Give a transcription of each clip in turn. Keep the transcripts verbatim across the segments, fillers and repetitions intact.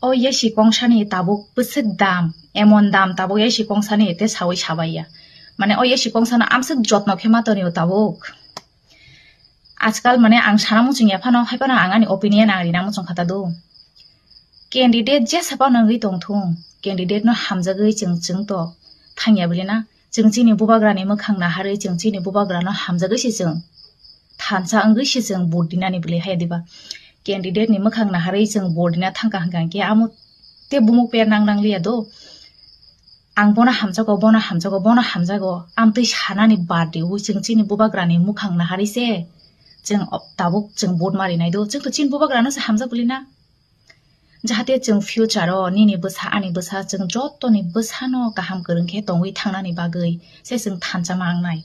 O yasi kongsani tabuk bwswk dam, emon dam tabuk yasi kongsani te sawi sabaiya. Mane o yasi kongsano amswk jotno khe ma tonio tabuk. Ajkal mane ang sana muchungya phano, hai phano ang ani opinion ang rina muchung kha ta do. Candidate jesa phano wngwi tongthung, candidate no hamjagwi chwng, chwng to thangya bwlina. Chwng chini bubagrani mwkhang naharwi chwng chini bubagrano hamjagwi se chwng thansa wngwi se chwng vote dinani bwlwi hai diba. Candidate ni mwkhang naharwi chwng vote dina thangkha hwnkha hwnkhe amo te bumuk per nang nangliya do. Ang bono hamjago, bono hamjago, bono hamjago. Amtwi sanani bad riwi chwng chini bubagrani mwkhang naharwi se chwng tabuk chwng vote ma rinai do. Chwng to chini bubagrano se hamjak bwlina. Jahate chwng future o nini bwsa, ani bwsa, chwng jotoni bwsano kaham kwrwng khe tongwi thangnani bagwi se chwng thansa ma wngnai.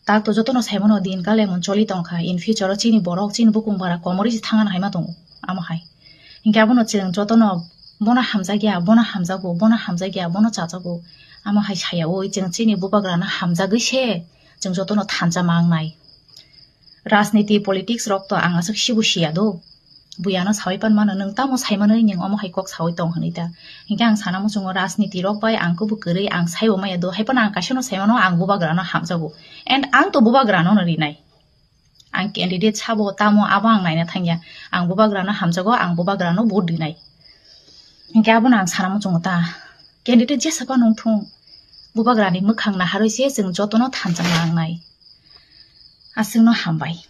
Tak to jotono saimano din kal emon choli tongkha, in future o chini borok, chini bukung bara komorwi se thangna haima tongo, amo hai. Hinkhe abono chwng jotono bono hamjakya, bono hamjago, bono hamjakya, bono chajago, amo hai sayaui chwng chini bubagrano hamjagwi se chwng jotono thansa ma wngnai. Rajniti politics rok to ang aswk sibo siya do. Buyano sawi pan mano, nwng tamo sai mano, nwng omo hai kok sawi tong hwnwi ta. Hinkhe ang sana muchungo rajniti rok bai ang kubu kwrwi ang saibo maya do. Hai phano ang kaisa no sai mano, ang bubagrano hamjago. And ang to bubagrano no rinai. Ang candidate sabo tamo abo ang naina thangya. Ang bubagrano hamjago, ang bubagrano vote rinai. Hinkhe abono ang sana muchungo ta. Candidate jesa phano wngthung, bubagrani mwkhang naharwi se chwng jotono thansa ma wngnai. Aswkno hambai.